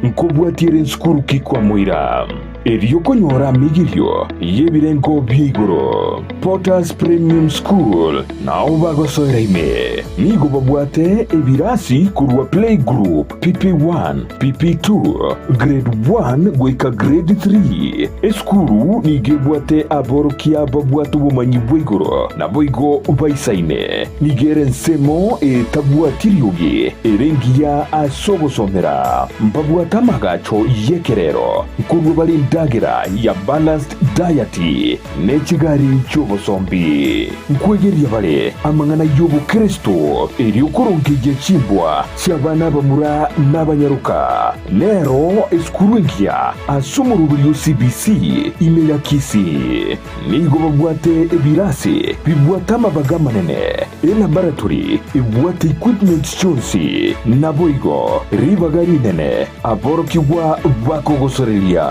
Nkobwatia ere ensukuru ki kwamoira? Erio konyora amigirio y'ebirengo bia igoro. Potters Premium School nao bagosoera ime. Nigo babwate ebirasi korwa Playgroup, PP1, PP2, Grade 1 goika Grade 3. Esukuru nigo ebwate aborokia babwate obomanyi bwa igoro naboigo baisaine. Nigo ere ensemo etabwati riogi ere engiya ase ogosomera. Mbabwate amagacho y'ekerero nkorua bare endagera ya balanced diet ne chigari chi'obosombi. Nkwegeria bare amang'ana y'obokeresto erio korongeyia chimbwa chi'abana abamura na abanyaroka. Nero esukuru engiya ase omoroberi o CBC ime ya Kisii. Nigo babwate ebirasi bibwate amabaga amanene, elaboratory ebwate equipment chionsi, naboigo ribaga rinene aborokigwa bakogosoreria.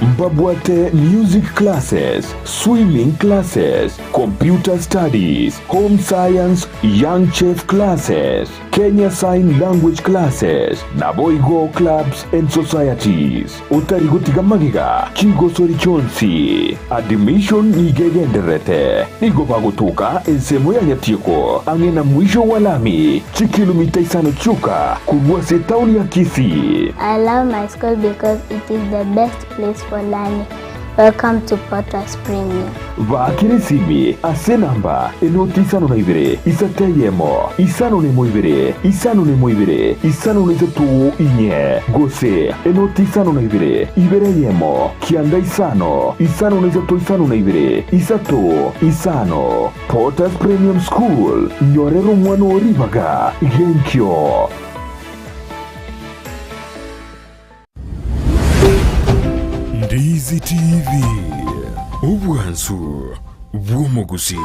Mbabwate music classes, swimming classes, computer studies, home science, young chef classes, Kenya Sign Language classes, naboigo clubs and societies. Otari gotiga magega chigosori chionsi. Admission nigo egendererete. Nigo bagotoka ensemo ya Nyatieko ang'e na mwisho wa lami, chikilomita isano chioka korwa ase etaoni ya Kisii. I love my school because it is the best place for learning. Welcome to Potters Premium. Baakera esimi ase enamba enoti isano na ibere, isato eyemo, isano nemo ibere, isano nemo ibere, isano na isato inye, gose enoti isano na ibere, ibere eyemo, kianda isano, isano na isato isano na ibere, isato, isano. Potters Premium School, nyorera omwana oo ribaga genkio. Ndizi TV, obwansu bw'omogusii.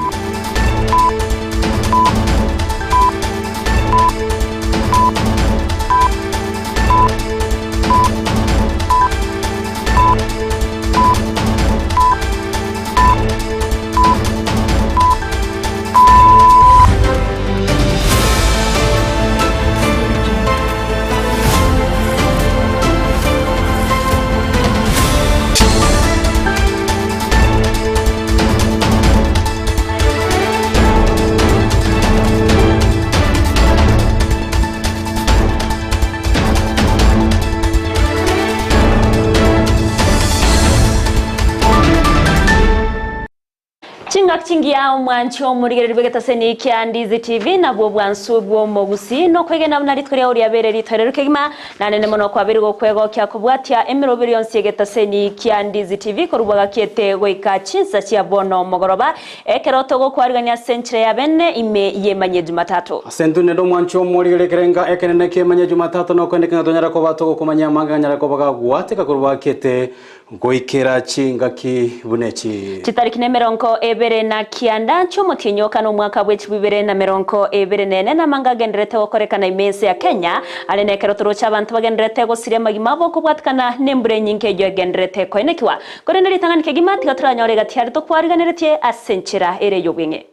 Chingaki chingiya omwanchi omorigereria bw'egetaseni kia Ndizi TV nabwo obwansu bw'omogusii nokwegena buna rituko riao riabeire ritoereru kegima nanene mono kwabeire gokwegokia kobwatia emeroberi yonsi y'egetaseni kia Ndizi TV korwa bwagakiete goika chinsa chia bono mogoroba ekero togokwarigania ase enchera ya bene ime y'emanyie Jumatatu. Ase intwe nende omwanchi omorigereria ekerenga ekenene ki'emanyie Jumatatu nokoendeka ng'a tonyare koba togokomanyia amange ganyare koba gagwateka korwa bwagakiete Goikera chingaki buna echi. Chitariki nemerongo ebere na kianda chi'omotienyi o kane omwaka bw'echilifu ibere na merongo ebere na ene namanga agendererete gokorekana ime ense ya Kenya, are nekero toroche abanto bagendererete gosiria amagima abo kobwatikana nembura enyinge eyio egendererete koenekiwa. Korende ritang'ani kegima tiga toranyore egati aria tokwariganeretie ase enchera ere y'obweng'e.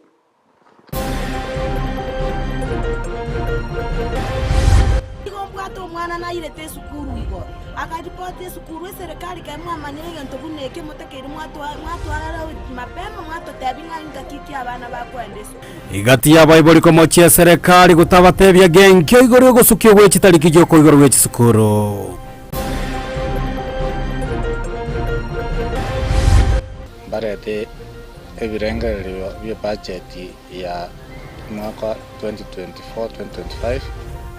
Nigo mbwate omwana nairete esukuru igoro, akaripoti esukuru, eserekari kare mwamanyire egento buna eke motakeire mwatwarara mapema mwatotebia ng'a ingaki ki abana bakoenda esukuru. Egati y'abaibori komochia eserekari gotabatebia genkio igoro y'ogosukia gwe chitariki chi'okoigorwa gwe chisukuru. Mbarete ebirengererio bi'ebacheti ya omwaka 2024-2025.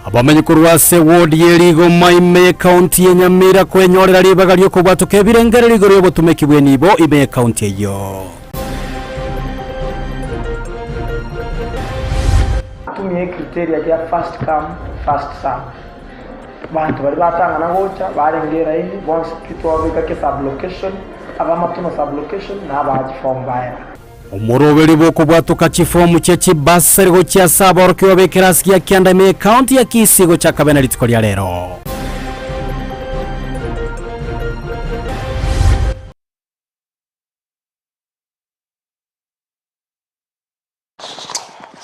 Abamenyi korwa ase ward ye Rigoma ime y'ecounty ya Nyamira kwenyorera ribaga ri'okobwatoka ebirengererio igoro y'obotumeki bw'enibo ime y'ecounty eyio. Tumia ecriteria gia first come first serve. Abanto baria batang'ana gocha barenge eraini bonsi pi twababeka ke sub-location, ab'Amatuno sub-location na abaa chifomu baera. Omoroberi bw'okobwatoka chifomu chie chibasari gochia ase aborokigwa b'ekerasi gia kianda ime y'ecounty ya Kisii gochaka bene rituko ria rero.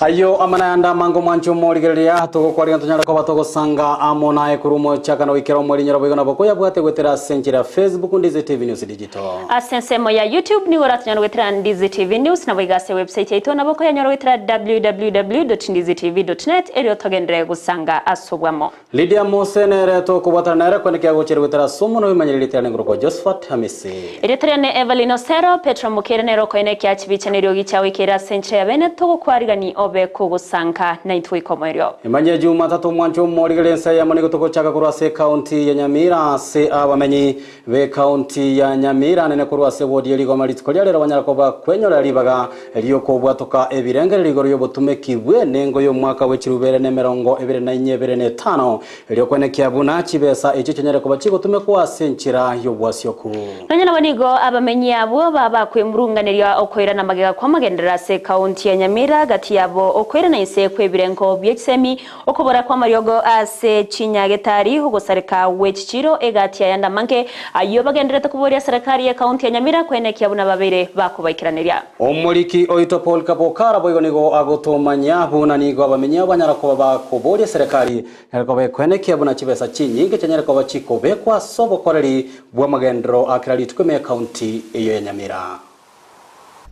Ayo amanayanda mango mwancho morigereria togokwarigana tonyara koba togosanga amo naye korwa omochakano goikera omorinyoro boigo nabo koyabwate goetera ase enchera ya Facebook Ndizi TV News Digital. Ase ensemo ya YouTube nigo oratonyore goetera Ndizi TV News naboigo ase website yaito nabo okoyanyora goetera www.ndizitv.net erio togenderere gosanga ase obwamo. Lydia Mose nere tokobwatana nere kwenekea gochia goetera ase omonwa oimanyereri rietera nengoro kwa Josephat Hamisi. Erieta riane Evelyn Osero, Petero Mokeire nere okoenekia chibicha neriogi chiagoikeire ase enchera ya bene togokwarigani obe kogosanka naintwe goika omoerio. Emanyie Jumatatu omwancho omorigere ense eyemo nigo togochaka korwa ase ekaunti ya Nyamira ase abamenyi b'ekaunti ya Nyamira nene korwa ase ewodi ye rigoma rituko ria rero banyara koba kwenyorera ribaga ri'okobwatoka ebirengererio igoro y'obotumeki bw'enengo y'omwaka bwe chirubere na emerongo ebere na inye ebere na etano, erio kwenekia buna chibesa echio chinyare koba chigotumekwa ase enchera y'obwasioku. Nonya nabo nigo abamenyi abwo babakwemurunganeria okoirana magega kw'amagenderero ase ekaunti ya Nyamira gati yabo okoirana inse kw'ebirengo bie chisemi, okobora kw'amariogo ase chinyagetari, ogosareka gwe chichiiro egati ayande amange ayio bagendererete koboria serekari y'ekaunti ya Nyamira koenekia buna babeire bakobaikeraneria. Omoriki oito Paul Kabokara boigo nigo agotomanya buna nigo abamenyi abo banyara koba bakoboria eserekari nyare koba ekoenekia buna chibesa chinyinge chianyare koba chikobekwa ase obokoreri bw'amagenderero a kera rituko ime y'ekaunti eyio ya Nyamira.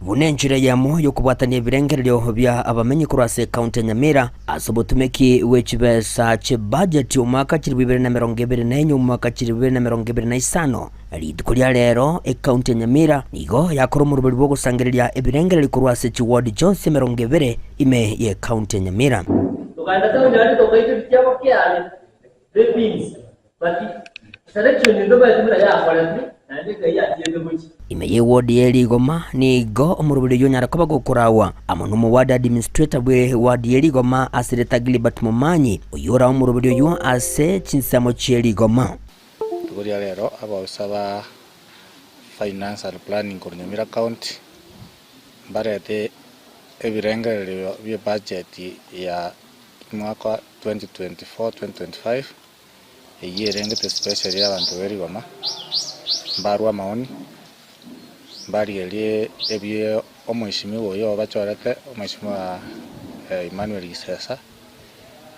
Buna enchera eyemo y'okobwatania ebirengererio bia abamenyi korwa ase ekaunti ya Nyamira ase obotumeki bwe chibesa chibajeti omwaka chilifu ibere na emerongo ebere na enye omwaka chilifu ibere na emerongo ebere na isano. Rituko ria rero ekaunti ya Nyamira nigo yakora omoroberi bw'ogosangereria ebirengererio korwa ase chiward chionsi emerongo ebere ime y'ekaunti ya Nyamira. Tokaenda town aria tokaita ebichiabo kiare rapings but selection ntobaeti buna yakoretwe naende enkai yachiete gochia. Ime y'eward ye Rigoma nigo omoroberi oyio onyare koba gokorawa amo n'omoward administrator bwe ward ye Rigoma ase Reta Gilbert Momanyi oyio orae omoroberi oyio ase chinsemo chie Rigoma. Rituko ria rero abaofisa ba Finance and Planning korwa Nyamira County mbarete ebirengererio bie budget ya omwaka 2024-2025 eyio erengete specially abanto be rigoma, mbarwe amaoni, mbarigerie ebio omweshimiwa oyio obachorete omweshimiwa Emmanuel Gisesa.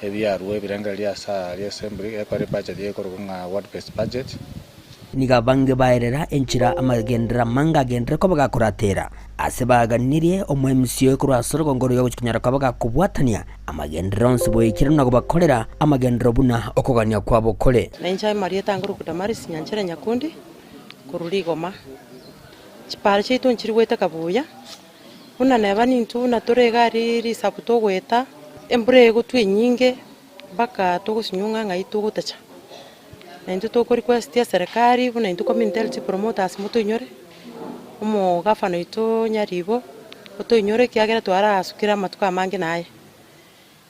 Ebiarua ebirengererio ase aaria assembly gekora ebudget gekorokwa ng'a ward based budget. Nigo abange baerera enchera amagenderero amange agenderere koba gakoratera. Ase baganirie omoemisi oye korwa ase orogongo roria ogochia konyara koba gakobwatania amagenderero onsi boikeranu na kobakorera amagenderero buna okogania kwabo kore. Na inche amarieta angoruku Damaris Nyanchere Nyakundi, korwa Rigoma. Chipara chiaito nchiri goeteka buya, Buna neba nintwe buna tore iga aria risabu togoeta, embura egotwa enyinge mpaka togosinywa ng'a ng'ai togotacha. Na intwe toko request eserekari buna intwe community health promoters motoinyore, omogavana oito Nyaribo, otoinyore ekiagera twarasukire amatuko amange naye.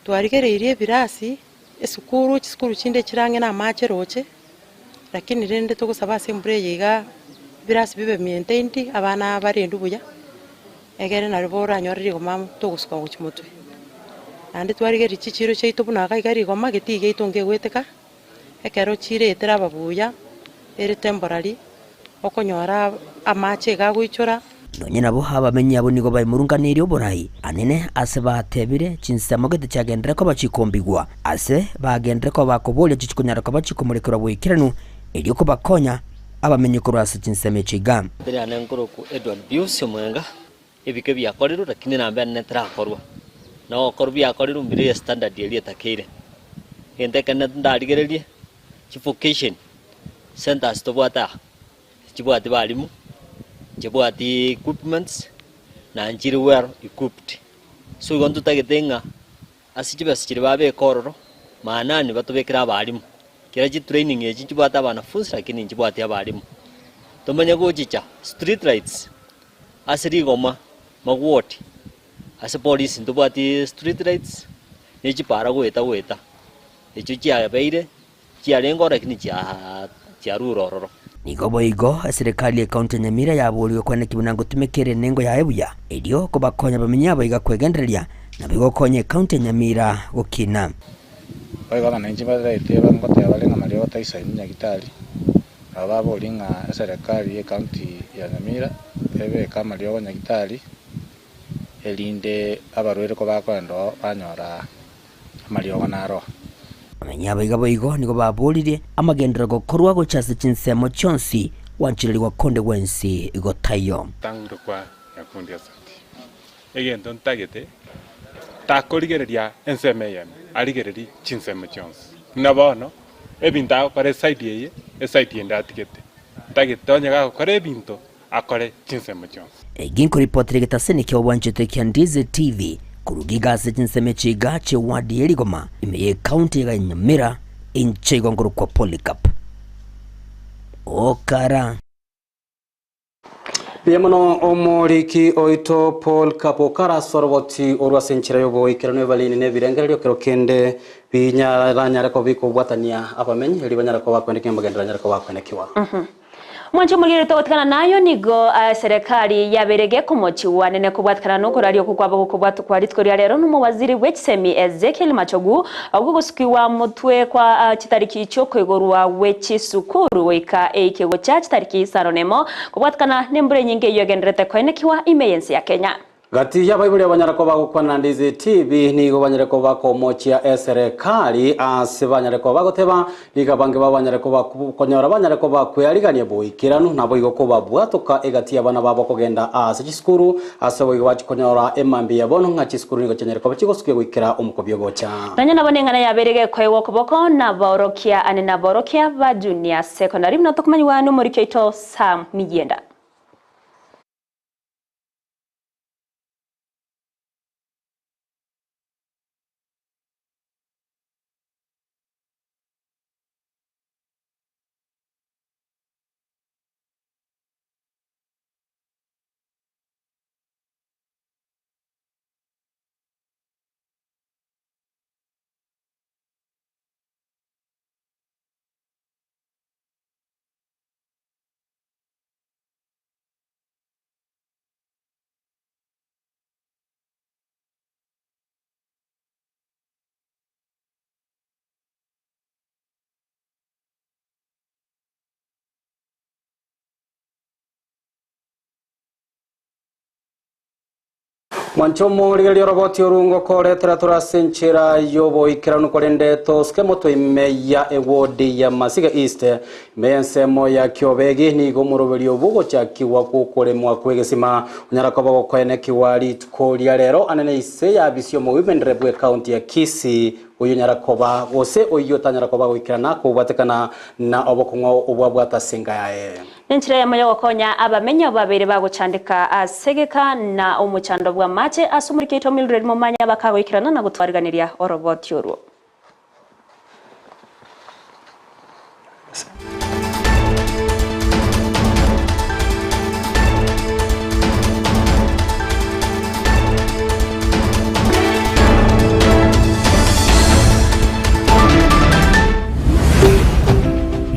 Twarigereirie ebirasi, esukuru, chisukuru chinde chire ang'e na amache roche, lakini rende togosaba ase embura eye iga, ebirasi bibe maintained, abana barendwe buya, egere nario boranyore rigoma amo togosuka gochia motwe. Naende twarigereria chichiro chiaito buna iga iga rigoma, getii giaito nkegoeteka, Ekero chiretire ababuya, ere temporary, okonyora amache iga agoichora. Nonya nabo abamenyi abwo nigo baimurunganeirie oborai anene ase batebire chinsemo gete chiagenderere koba chikombigwa, ase bagenderere koba bakoboria chichikonyara koba chikomorekerwa boikeranu, erio kobakonya abamenyi korwa ase chinsemo echi iga. Riane nkorokwa Edward Pius Omwenga, ebike biakorirwe lakini namba enene terakorwa, na ogokorwa biakorirwe mbire ye standard eria etakeire. Egento ekenene ndarigererie, chivocation centers tobwate aa, nchibwati balimu, nchibwati equipments, na nchire well equipped. So igo ntotagete ng'a ase chibesa chiria babeka ororo, maanani batobekere abalimu, kera chitraining echi nchibwate abanafunsi lakini nchibwati abalimu. Tomanye gochicha street lights ase rigoma magwoti. Ase polisi ntobwati street lights ne chipara goeta goeta, echio chiabeire chiarenge ororo lakini chiarure ororo. Nigo boigo eserekari y'ecounty ya Nyamira yaborigwe koeneki buna ngotumeka ere enengo yaye buya erio kobakonya abamenyi abo iga kwegendereria naboigo gokonya ecounty ya Nyamira gokina. Boigo abananchi baraete ngoteba bare ng'a Maria otaisaini nyagitari, nabo baborie ng'a eserekari y'ecounty ya Nyamira ebeke amariogo nyagitari. erinde abarwaire kobakoenda oo banyora amariogo naro oo. Abamenyi abaiga boigo nigo baboririe amagenderero gokorwa gocha ase chinsemo chionsi gwanchererigwa konde gwensi gotaiyo. Tang'ure kwa Nyakundi Asante. Egento ntagete, takorigereria ensemo eyemo, arigererie chinsemo chionsi. Buna bono, ebinto agokora eside eye, eside ende atigete. Ntagete onye gagokora ebinto, akore chinsemo chionsi. Eki nkoripotera egetaseni kia obwanchete kia Ndizi TV koruga iga ase chinsemo echi iga chie ward ye Rigoma ime ye county ya Nyamira inche igo nkorokwa Polycarp Okara. Mbuya mono omoriki oito Paul Kapokara ase oroboti orwo ase enchera y'oboikeranu ebariri nebirengererio kero kende binyaranyare koba bikobwatania abamenyi erio banyare koba bakwendekia amagenderero anyare koba akwenekiwa. Mwanche omoriri togotigana nayo nigo eserekari yabeire gekomochigwa nene kobwatikana nokoraria okwo kwabo gokobwatwa kwa rituko ria rero nomowaziri bwechisemi Ezekiel Machogu okwo gosukigwa motwe kwa chitariki chiokoigorwa gwe chisukuru goika eike gocha chitariki isano nemo kobwatikana nembura enyinge eyio egendererete koenekiwa ime yense ya Kenya. Gati y'abaibori abanyare koba gokwana Ndizi TV nigo banyare koba komochia eserekari ase banyare koba bagoteba nigo abange babo banyare koba konyora banyare koba kwearigania boikeranu naboigo kobabwatoka egati y'abana babo kogenda ase chisukuru ase boigo bachia konyora emambia ya bono ng'a chisukuru nigo chianyare koba chigosukia goikera omokobia ogocha. Nonya nabo neng'ana yabeire gekoegwa okoboko nabaorokia ane naborokia ba Junior Secondary buna tokomanyigwa nomoriki oito Sam Miyienda. Mwanche omorigereria oroboti orungo koretera tore ase enchera y'oboikeranu korende tosuke motwe ime ya ewodi ya Masiga East ime y'ensemo ya Kiobegi nigo omoroberio bw'ogochakigwa gw'okoremwa kw'egesima onyara koba gokoenekigwa rituko ria rero anene ise y'abisi omobibendere bw'ecounty ya Kisii oyio onyara koba gose oyio otanyara koba goikerana kobwatekana na obokong'u obwabwate ase enka yaye. Nenchera eyemo y'ogokonya abamenyi abwo babeire bagochandeka ase egeka na omochando bw'amache ase omoriki oito Mildred Momanya bakagoikerana na gotwariganiria oroboti orwo.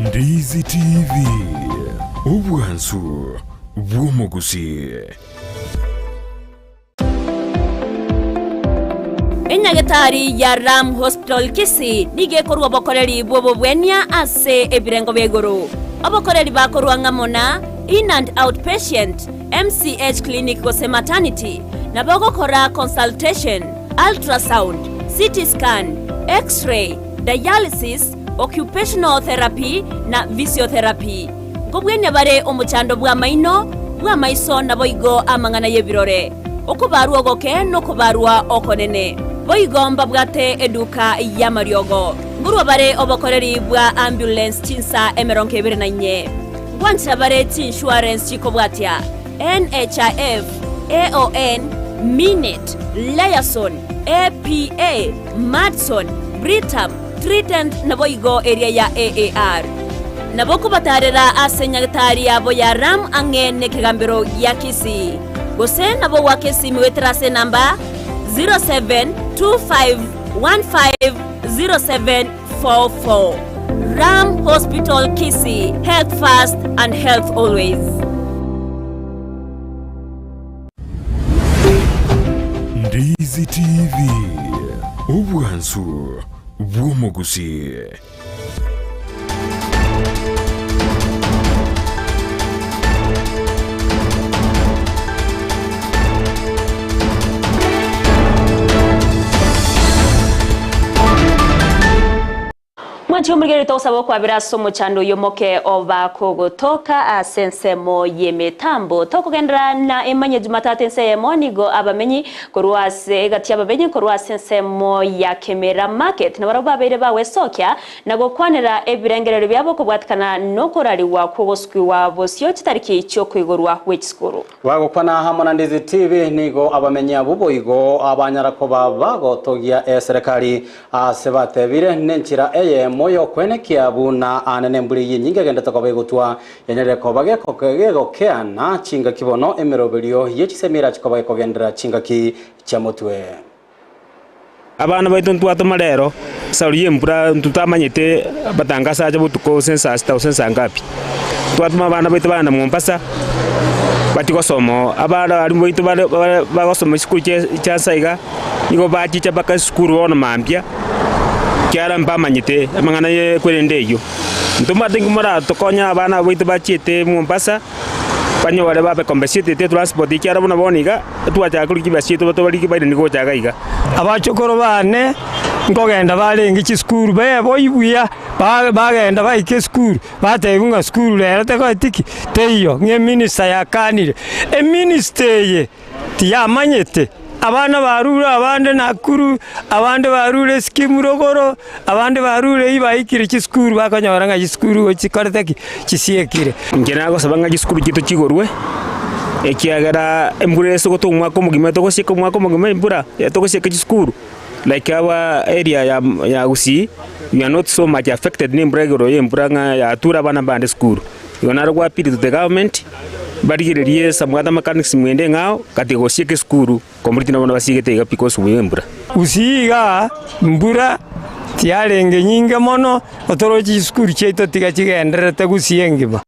Ndizi TV, obwansu bw'omogusii. Enyagetari ya Ram Hospital Kisii nigo ekorua obokoreri bw'obobwenia ase ebirengo bia igoro. Obokoreri bakorua ng'amo na In and Out Patient, MCH Clinic gose Maternity, nabo ogokora consultation, ultrasound, CT scan, X-ray, dialysis, occupational therapy na physiotherapy. Nkobwenia bare omochando bw'amaino, bw'amaiso naboigo amang'ana y'ebirore, okobarwa ogoke nokobarwa okonene. Boigo mbabwate eduka y'amariogo. Nkorwa bare obokoreri bwa ambulance chinsa 24. Ngwanchera bare chiinsurance chikobwatia, NHIF, AON, Minet, Liaison, APA, Madison, Britam, Trident naboigo eria ya AAR. Nabo okobatarera ase nyagetari yabo ya Ram ang'e nekegambero gia Kisii. Gose nabo goaka esimi goetera ase enamba 0725150744. Ram Hospital Kisii, health first and health always. Ndizi TV, obwansu bw'omogusii. Mwanche omorigereria togosaba okwabera ase omochando oyio omoke oba kogotoka ase ensemo y'emetambo. Tokogenderera na emanye Jumatatu ense eyemo nigo abamenyi korwa ase egati y'abamenyi korwa ase ensemo ya Kemera Market nabarabwo babeire bagwesokia na gokwanera ebirengererio biabo kobwatikana nokorarigwa kw'ogosukigwa bosio chitariki chi'okoigorwa gw'echisukuru. Bagokwana amo na Ndizi TV nigo abamenyi abwo boigo abanyara koba bagotogia eserekari ase batebire nenchera eyemo y'okwenekia buna aane nembura eyio enyinge egendete koba egotwa yanyarire koba gegokeana chingaki bono emeroberio ye chisemi erache koba ekogenderera chingaki chia motwe. Abana baito ntwatoma rero, esauri y'embura ntotamanyete abatangaso acha botuko gose saa sita gose saa ngapi. Twatoma abana baito bagenda Mombasa, bachia gosoma oo. Abana abarimu baito bare bare bagosoma chisukuru chia chia nsa iga, nigo bachicha mpaka esukuru bono mambia, ekiagera mbamanyete amang'ana ya ekwerende eyio. Ntomanyete nki moratokonye abana aba baito bachiete Mombasa. Banyore babe compensated etransport ekiagera buna bono iga, twachaka korigia chibesa chiaito tobarige bairanie gocha iga iga. Abachokoro baane nkogenda barenge chisukuru beboyia buya, bagenda baika esukuru, batebiwa ng'a sukuru rero tekoeti ki? Teiyo, ng'a eminister yakanire. Eminister eye tiyamanyete, abana barure abande Nakuru, abande barure Skimu rogoro, abande barure eyio baikire chisukuru bakonyora ng'a chisukuru gochi chikorete ki? Chisiekire. Inche nagosaba ng'a chisukuru chiaito chigorwe, ekiagera embura ase gotwa omwaka omogima togosieka omwaka omogima embura, togosieka chisukuru, like our area ya ya Gusii, we are not so much affected na embura igoro ya embura ng'a yature abana mbande esukuru. Igo naro gwa appeal to the government, barigererie some other mechanism ende eng'ao, gati gosieka esukuru, komoriti nabo basiegete iga because bwa embura. Gusii igaa mbura tiyarenge nyinge mono, otoroche chisukuru chiaito tiga chigendererete Gusii engima.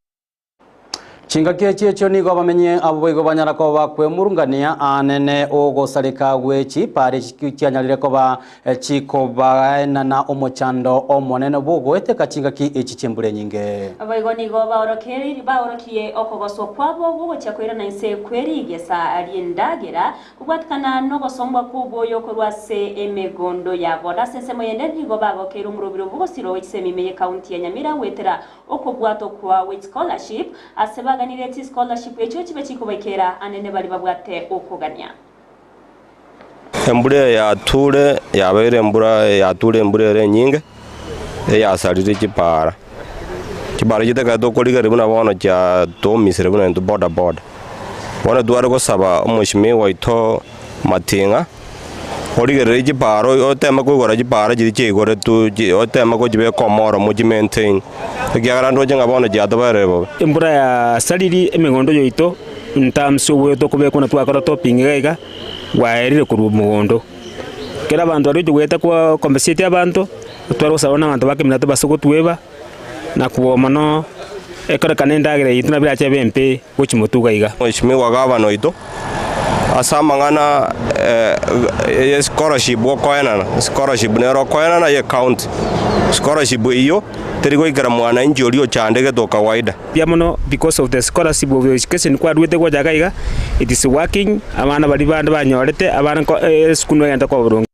Chingaki echi echio nigo abamenyi abwo boigo banyara koba bakwemurungania aanene ogosareka gwe chipara echi chianyarire koba chikobaenana omochando omonene bw'ogoeteka chingaki echi chi'embura enyinge. Boigo nigo baorokereirie baorokie okogoswa kwabo gw'ogochia koirana inse kw'erigesa ri'endagera, kobwatikana nogosombwa kw'oboyo korwa ase emegondo yabo. Na ase ensemo yende nigo bagokeire omorobiri bw'ogosirwa gwe chisemi ime y'ekaunti ya Nyamira goetera Okobwatwa kwa gwe scholarship, ase baganire chischolarship echio chibe chikobaikera anene baria babwate okogania. Embura eye yature yabeire embura yature embura ere enyinge, eyasarire chipaara. Chipaara chitekare tokorigereria buna bono chiatomisire buna intwe boda boda. Bono tware gosaba omweshimiwa oito Mating'a, Origererie chipaara oteme koigora chipaara chiria chiaigoretwe oteme gochibeka omoro mochi maintain, ekiagera ndoche ng'a bono chiatoberire bobe. Embura yasaririe emegondo yaito in terms oboyo tokobekwa na twakora topping iga iga, bwaerire korwa mogondo. Ekero abanto baria gocha goeta kwa compensate abanto, tware gosaba buna abanto ba kemina tobase gotweba, na kwoa mono ekorekana endagera yaito nabo erache ebe embe. gochia motuga iga. Mheshimiwa Gavana oito, ase amang'ana ye scholarship okoenana, scholarship nere okoenana ye county. Scholarship eyio teri goikera mwananchi oria ochandegete o kawaida. Mbuya mono because of the scholarship of education kwaruete gocha iga iga, it is working, abana baria bande banyorete, abana nko esukuru negento koba boronge.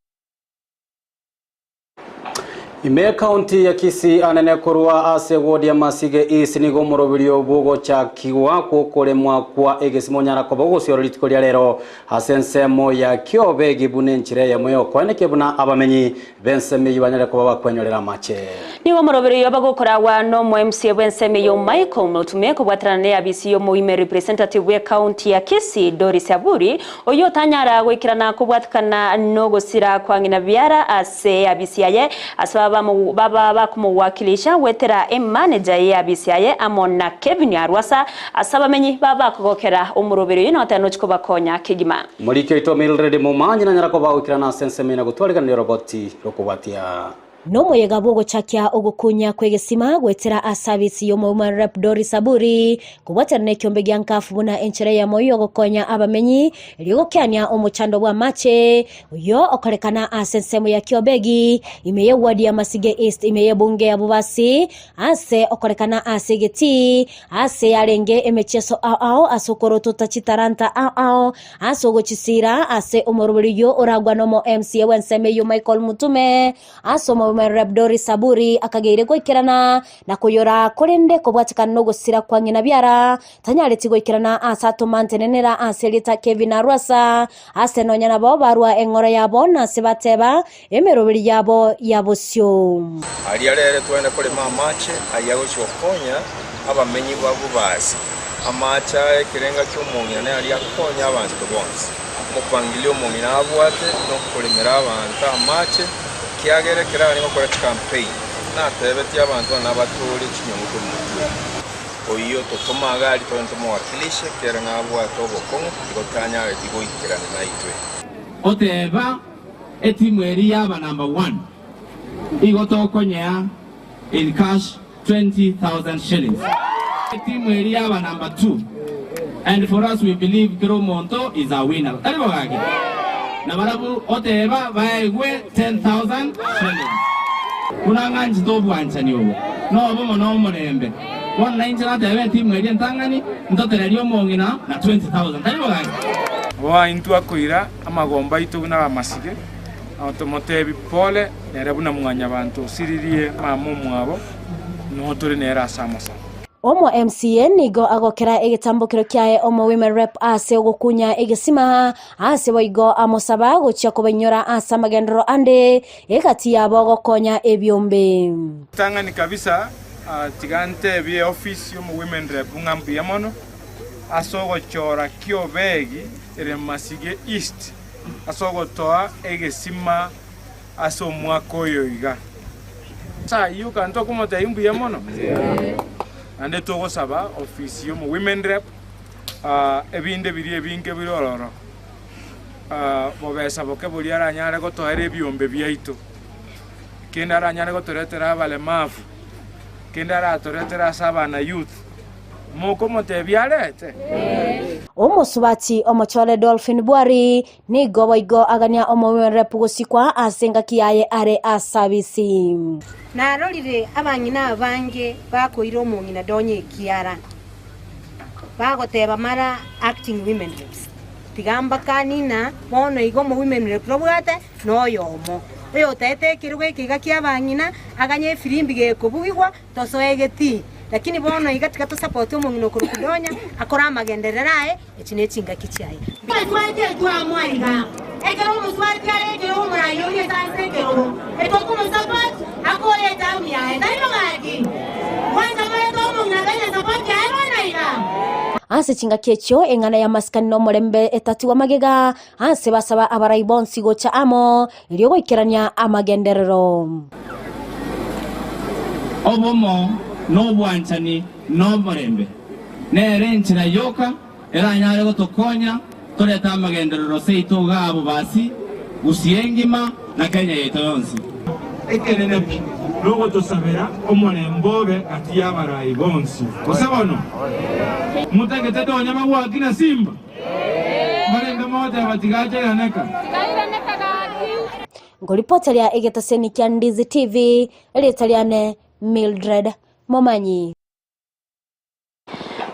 Ime ekaunti ya Kisii anene korwa ase ward ya Masige East nigo omoroberio bw'ogochakigwa kw'okoremwa kwa egesima onyara koba ogosiora rituko ria rero ase ensemo ya Kiobegi buna enchera eyemo y'okoenekia buna abamenyi b'ensemo eyio banyare koba bakwenyorera amache. Nigo omoroberio oyo bagokoragwa nomo MCA bw'ensemo eyio Michael Motume kobwaterana neabisi y'omoime representative bw'ekaunti ya Kisii Doris Aburi Oyio otanyara goikerana kobwatikana nogosira kwa ng'ina biara ase eabisi yaye, ase baba bakomowakilisha goetera emanager y'eabisi yaye amo na Kevin Arwasa, ase abamenyi baba bakogokera omoroberi oyio na goteba nochi kobakonya kegima. Omoriki oito Mildred Momanyi nanyara koba goikerana ase ensemo eye na gotwariganera oroboti rokobwatia. Nomoyega bw'ogochakia ogokunya kw'egesima goetera ase abisi y'Omohuman Rep Doris Aburi, kobwatana nekiombe gia Nkafu buna enchera eyemo y'ogokonya abamenyi erio gokeania omochando bw'amache oyio okorekana ase ensemo ya Kiobegi ime ye ward ya Masige East ime y'ebunge ya Bobasi ase okorekana ase egetii ase yarenge emechieso ao ao ase okorotota chitaranta ao ao Ase ogochisiira ase omoroberi oyio oragwane omo MCA bw'ensemo eyio Michael Mutume ase omo. Women Rep Doris Saburi akageire goikerana na koyora korende kobwatekana nogosira kwa ng'ina biara tanyareti goikerana ase atoma ntenenera ase erieta Kevin Arwasa ase nonya nabo barua eng'oro yabo na ase bateba emeroberi yabo ya bosio. Aria rere twende korema amache ayio agochia gokonya abamenyi ba Bobasi. Amache aya ekerenga ki'omong'ina naria akonya abanto bonsi. Omopangilio omong'ina abwate nokoremera abanto amache, ekiagera ekero arenge gokora chikampeini, natebetie abanto ng'a nabatoorie chinyongo korwa motwe. Oyio totoma iga aria togende tomowakilishe, ekiagera nabwate obokong'u, igo tanyareti goikerana naitwe. Oteba etimu eria yaba number one igo tokonyea in cash 20,000 shillings. Etimu eria yaba number two and for us we believe kera omonto is a winner tari bo gaki? Na barabwo oteba baegwe 10,000 shillings. Buna ng'anchete obwanchani obo nobomo na omorembe. Bono nainche nateba etimu eria entang'ani ntotererie omong'ina na 20,000 tari bo gaki? Boa intwe akoira amagombo aito buna abamasige, na tomotebi pole nere buna mwanyabanto osiririe mama omwabo, nigo tore nere ase amasabo. Omo MCA nigo agokera egetambokero kiaye omo Women Rep ase ogokunya egesima ase boigo amosaba gochia kobainyora ase amagenderero ande egati yabo gokonya ebiombe. Ritang'ani kabisa tiga ntebie eofisi y'omo Women Rep ng'a mbuya mono ase ogochora ki'obegi ere Masige East ase ogotoa egesima ase omwaka oyo iga. Ase ayio kare tokomotebia mbuya mono, naende togosaba ofisi y'omo Women Rep ebinde biria ebinge bire ororo, bobesa boke boria aranyare gotoera ebiombe biaito, kende aranyare gotoretera abalemavu, kende aratoretere ase abana youth. Mokomotebia arete? Omosubati omochore Dolphin Bwari nigo boigo agania omowerepu gosikwa ase engaki yaye are asabisi. Narorire abang'ina abange bakoira omong'ina donya ekiara, bagoteba mara acting women reps. Tiga mbakanie ng'a bono iga omo women rep tobwate noyomo, oyotaete ekerogo eke iga kiabang'ina, aganye efirimbi gekobugigwa Tosoe getii, lakini bono iga tiga tosapote omong'ina okorokwa Donya akore amagenderero aye, echi nechingaki chiaye. Omosubati etwamwa iga, ekero omosubati are ekerogo omoraia oria ase ase ekerogo, etokomosapot akore etamu yaye, tari bo gaki? Mwancha morete omong'ina Donya support yaye bono iga? Ase chingaki echio eng'ana y'amasikani na omorembe etatigwa magega, ase basaba abarai bonsi gocha amo, erio goikerania amagenderero. Obomo, na obwanchani, na omorembe, nere enchera yoka eranyare gotokonya torete amagenderero seito iga Bobasi, Gusii engima, na Kenya yaito yonsi. Ekenene pi nogotosabera omorembe obe gati y'abarai bonsi. Gose bono? Motagete nonya magwaki na simba? Mbarenge mogoteba tigacha iraneka. Nkoripoteria egeteseni kia Ndizi TV, erieta riane Mildred Momanyi.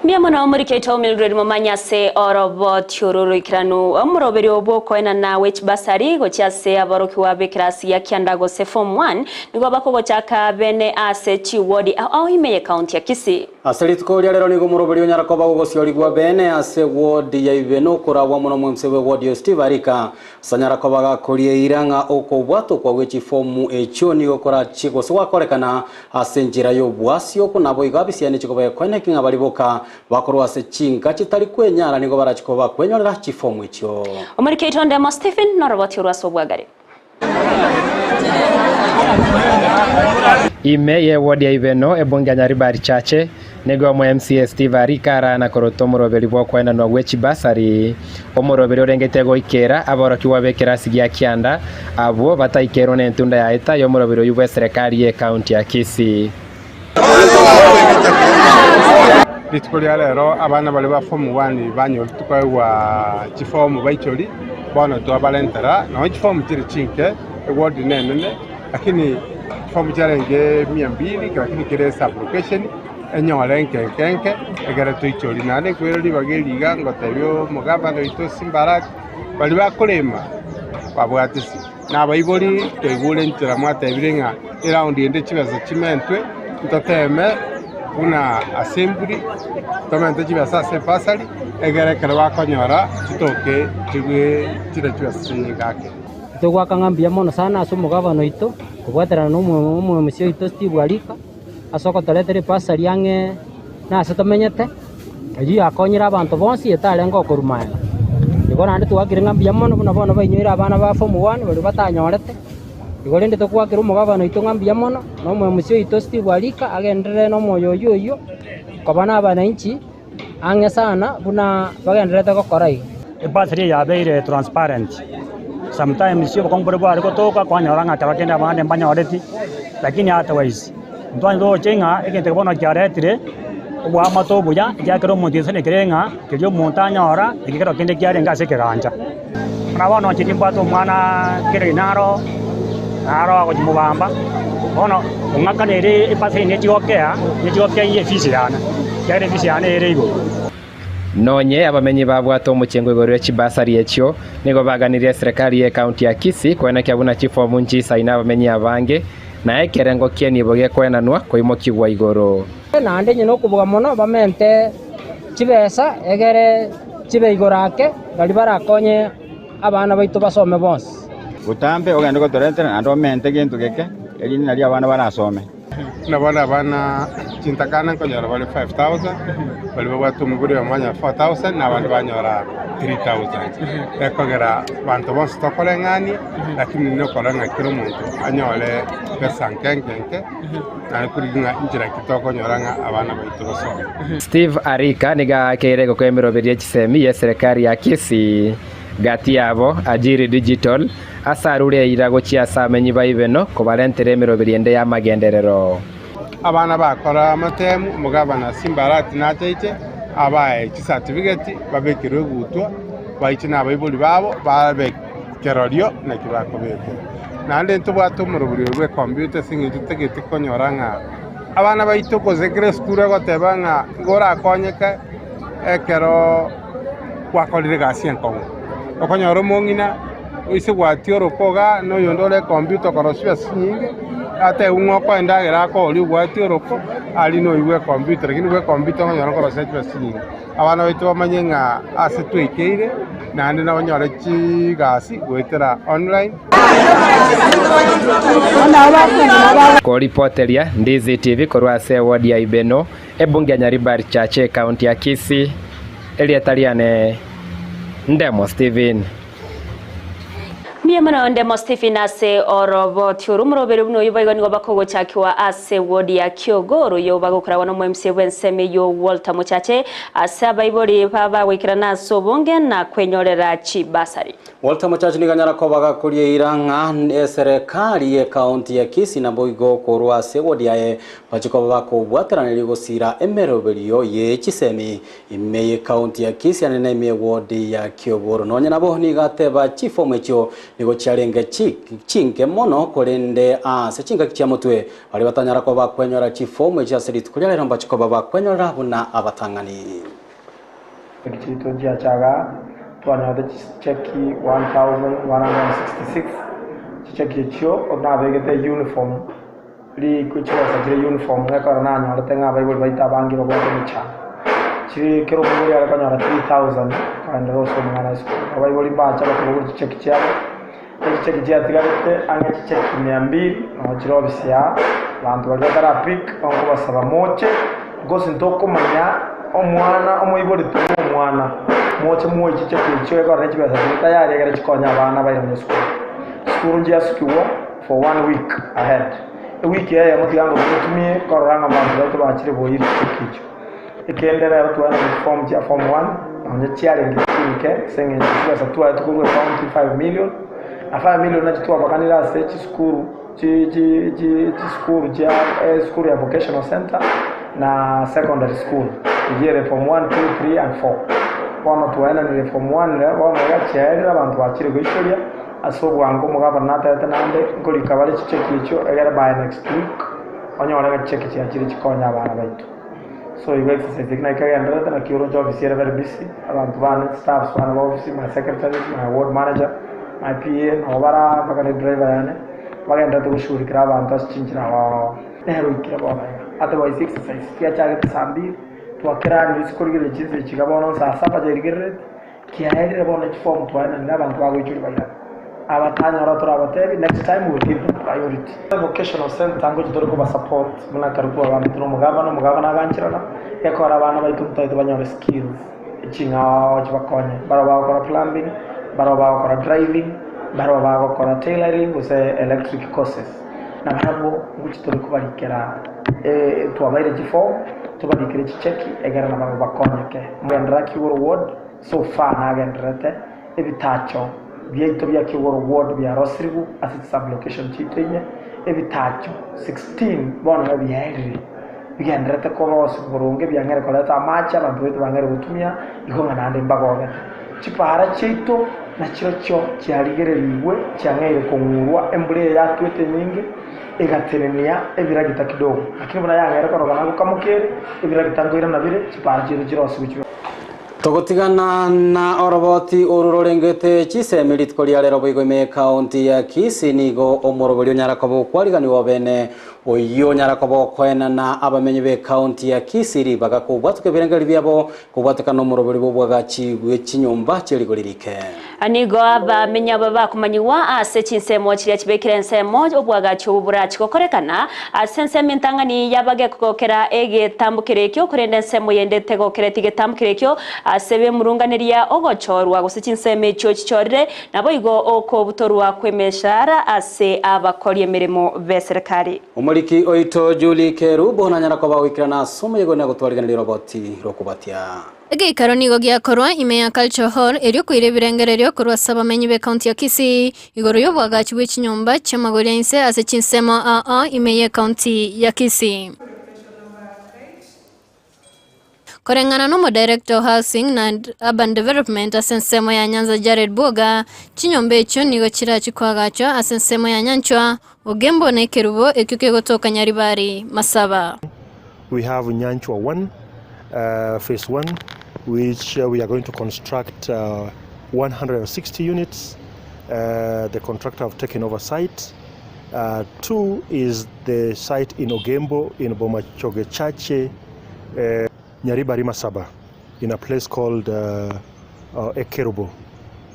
Mbuya mono omoriki oito Mildred Momanyi ase oroboti oro oroikeranu omoroberio bw'okoenana gwe chibasari gochia ase aborokigwa b'ekerasi gia kianda gose form 1 nigo bakogochaka bene ase chiwodi ao ao ime y'ekaunti ya Kisii. Ase rituko ria rero nigo omoroberi onyara koba gogosiorigwa beene ase ewodi ya Ibeno okoragwa mono omwemse bw'ewodi eyo Steve Arika ase anyara koba gakoria eira ng'a okobwatokwa gwe chifomu echio nigo korachie gose gwakorekana ase enchera y'obwasi oko naboigo abisiani chikoba ekoeneki ng'a baria boka bakorwa ase chinka chitari kwenyara nigo barachie koba bakwenyorera chifomu echio. Omoriki oito Ndemo Stephen noroboti orwo ase obwagare. Ime y'eward ya Ibeno, ebunge ya Nyaribari Chache, nigo omo MCA Steve Arika arana korota omoroberi bw'okoenanwa gwe chibasari, omoroberi orengete goikera aborokigwa b'ekerasi gia kianda abwo bataikerwe n'entunda ya eta y'omoroberi oyio bw'eserekari y'ecounty ya Kisii. Rituko ria rero abana baria ba form one banyorete koegwa chifomu baichori, bono twabarentera, nonya chifomu chire chinke, eward nenene, lakini chifomu chiarenge mia mbili lakini kera esublocation enyore enke enke enke egere toichorie. Naende nkoira ribaga eri iga ngotebia omogavana oito Simba Arati, baria bakorema babwate esimi. Na abaibori twaigure enchera mwatebire ng'a eraundi ende chibesa chimentwe, ntoteme buna assembly tomente chibesa ase ebasari, egere ekero bakonyora chitoke chigwe chire chibesa chinyinge ake. Togoaka ng'a mbuya mono sana ase omogabana oito, kobwaterana na omoemusia oito Steve Arika, ase ogotoretera ebasari ang'e nase tomenyete. Eyio yakonyire abanto bonsi etarenge okorwa magega. Igo naende twakire ng'a mbuya mono buna bono bainyoire abana ba form one baria batanyorete. Igo rende tokwakera omogabana oito ng'a mbuya mono, na omoemusia oito Steve Arika agenderere na omoyo oyio oyio koba na abananchi ang'e sana buna bagendererete gokora iga. Ebasari eye yabeire transparent, sometimes obokong'u boria bware gotoka kwanyora ng'a ekero kende abande mbanyoreti, lakini otherwise ntwanyete gocha ng'a egento eke bono kiaretire oboamate obuya ekiagera omonto oisanekire ng'a keria omonto anyora eki kero kende kiarenge ase ekegancha. Buna bono inche nimbwate omwana kere naro, naro agochia mobamba, bono ong'akanere ebasari nechigokea, nechigokea efees yane, ekiagera efees yane ere igoro. Nonye abamenyi babwate omochengo igoro ye chibasari echio, nigo baganirie eserekari y'ecounty ya Kisii koenekia buna chifomu nchisaine abamenyi abange, na ekerengo ki'enibo gekoenanwa koimokigwa igoro. Naende onye nokoboga mono bamente chibesa egere chibe igoro ake, baria barakonye abana baito basome bonsi. Botambe ogende gotoretera naende omente gento geke, erinde nario abana barasome. Buna bono abana chintakana nkonyora bare 5000, baria babwate omobere oyomo banyora 4000, na abande banyora 3000. Ekogera abanto bonsi tokoreng'ania, lakini nokora ng'a kera omonto anyore besa nke nke nke, naende korigia ng'a inchera ki tokonyora ng'a abana baito basome. Steve Arika nigo aakeire gokwa emeroberi ye chisemi y'eserekari ya Kisii, gati yabo Ajiri Digital, Ase arure eira gochia ase amenyi ba Ibeno kobarentera emeroberi ende y'amagenderero. Abana bakora amatemu, omogabana Simbarati nachaiche abae chisatibigeti babekerwe egutwa, baiche nabaibori babo babe kerorio naki bakobekwa. Naende ntobwate omoroberi oyo bw'ekompiuta ase eng'encho totagete konyora ng'a abana baito gose kera esukuru egoteba ng'a igo orakonyeke ekero gwakorire egasi enkong'u. Okonyora omong'ina oise gwatia oroko igaa, na oyonde ore ekompiuta okorosia chibesa chinyinge, atebiwe ng'a okoe endagera akorie obwati oroko, aria noigwe ekompiuta, lakini bwa ekompiuta okonyora okorosia chibesa chinyinge. Abana baito bamanye ng'a ase twaikeire, naende nabanyore chigasi goetera online. Koripoteria Ndizi TV korwa ase ewodi ya Ibeno, ebunge ya Nyaribari Chache, ekaunti ya Kisii, erieta riane Ndemo Stephen. Mbuya mono Ndemo Stephen ase oroboti oru. Omoroberi buna oyio boigo nigo bakogochakigwa ase ward ya Kiogoro oyio bagokoragwa na omo-MCA bw'ensemo eyio Walter Mochache ase abaibori babagoikerana ase obonge na kwenyorera chibasari. Walter Mochache nigo anyara koba gakoria eira ng'a eserekari y'ecounty ya Kisii naboigo korwa ase eward yaye bachie koba bakobwateraneria gosira emeroberio ye chisemi Ime y'ecounty ya Kisii ande na ime y'eward ya Kiogoro. Nonya nabo nigo ateba chifomu echio nigo chiarenge chinke mono korende ase chingaki chia motwe baria batanyara koba bakwenyora chifomu echio ase rituko ria rero mbache koba bakwenyorera buna abatang'ani. Cheki chiaito nchiachaga, twanyorete chicheki 1166, chicheki echio nabegete uniform. Riko chibesa chire uniform ekero nanyorete ng'a abaibori baito abange babwate emechando. Chire kera omoibori are konyora 3000 akaenderera gosomia omwana esukuru. Abaibori mbache bakabogori chicheki chiabo, echicheki chiatigarete ang'e chicheki mia mbili nabo chire ofisi aa, abanto baria batara pick nkobasaba moche because ntokomanya omwana omoibori tari omwana, moche mwoe chicheki echio ekero ne chibesa chire tayari ekero chikonye abana bairane esukuru. Chisukuru nchiasukigwa. For one week ahead, ewiki eyemo tiga ngotumie korora ng'a abanto baito bachire boyire chicheki echio. Ekende rero twaenda chiform chia form one, nonye chiarenge chinke ase eng'encho chibesa twaetwe korwa ecounty five million, na five million nachio twabakanire ase chisukuru chi chi chi chisukuru chia esukuru ya vocational center na secondary school, eyio ere form one, two, three and four. Bono twaenanire form one bono iga chiaerire abanto bachire goichoria. Ase obwango omogabana natebete naende, nkorika bare chicheki echio egere by next week onyore ng'a chicheki chiachire chikonye abana baito. So igo exercise eki naki kegendererete naki oroche office ere very busy, abanto bane, staffs bane ba office, my secretaries, my ward manager. My PA nabo bara mpaka ne driver yane, bagenderete goshughulikera abanto ase chinchera ao. Nere oikire bono iga. Otherwise exercise chiachagete saa mbiri, twakera isiko korigereria chinsa echi iga bono saa saba chiarigerereti, Kiaerire bono chiform twaenanire abanto bagoichoria bairane. Abatanyora torabatebi next time we give them priority. Vocational centre ngochi tore koba support buna ekero twagambete na omogavana, omogavana agancherana gekogera abana baito ntotagete banyore skills ching'ao chibakonye. Barabwo bagokora plumbing, barabwo bagokora driving, barabwo bagokora tailoring gose electric courses. Nabarabwo ngochi tore kobarikera twabaire chiform tobarikere chicheki egere nabarabwo bakonyeke. Mogenderera Kigoro ward so far nagendererete ebitacho biaito bia Kigoro ward biarosirigwe ase chisublocation chiaito ime, ebitacho 16 bono iga biaerire bigendererete korosigwa boronge biang'eire koreta amache abanto baito bang'eire gotumia igo ng'a naende mbagogete. Chipaara chiaito nachirochio chiarigererigwe chiang'eire kong'urwa embura eye yatwete enyinge egatenenia ebiragita kidogo, lakini buna yang'eire korokana gokamoka ere, ebiragita nkoirana bire, chipaara chiaito chirosigwe chibe. Togotigana na oroboti oru rorengete chisemi rituko ria rero boigo ime ekaunti ya Kisii nigo omorobori onyara koba okwariganiwa obene oyio onyara koba okoenana abamenyi be ekaunti ya Kisii ribaga kobwatuka ebirengererio biabo Kobwatekana nomoroberi bw'obwagachi bwe chinyomba chie rigori rike. Nigo abamenyi aba bakomanyigwa ase chinsemo chiria chibekire ensemo obwagachi obo borachi gokorekana ase ensemo entang'ani y'abagekogokera egetambokero ekio, korende ensemo yende tegokereti getambokero ekio ase bemurunganeria ogochorwa gose chinsemo echio chichorire, naboigo okobutorwa kw'emeshahara ase abakori emeremo b'eserekari. Omoriki oito Julie Kerubo nanyara koba goikerana ase omoyega one agotwarigeneria oroboti rw'okobatia. Egeikaro nigo giakorwa ime ya Cultural Hall erio koira ebirengererio korwa ase abamenyi b'Ekaunti ya Kisii igoro y'oboagachi bwe chinyomba chi'amagori a inse ase chinsemo ao ao ime y'Ekaunti ya Kisii. Koreng'ana n'Omodirector o Housing na Urban Development ase ensemo ya Nyanza Jared Bwoga, chinyomba echio nigo chirachie koagachwa ase ensemo ya Nyanchwa, Ogembo na Ekerubo ekio kegotoka Nyaribari, Masaba. We have Nyanchwa 1, phase 1, which we are going to construct 160 units. The contractor have taken over site. 2 is the site in Ogembo in Bomachoge Chache, Nyaribari Masaba, in a place called Ekerubo.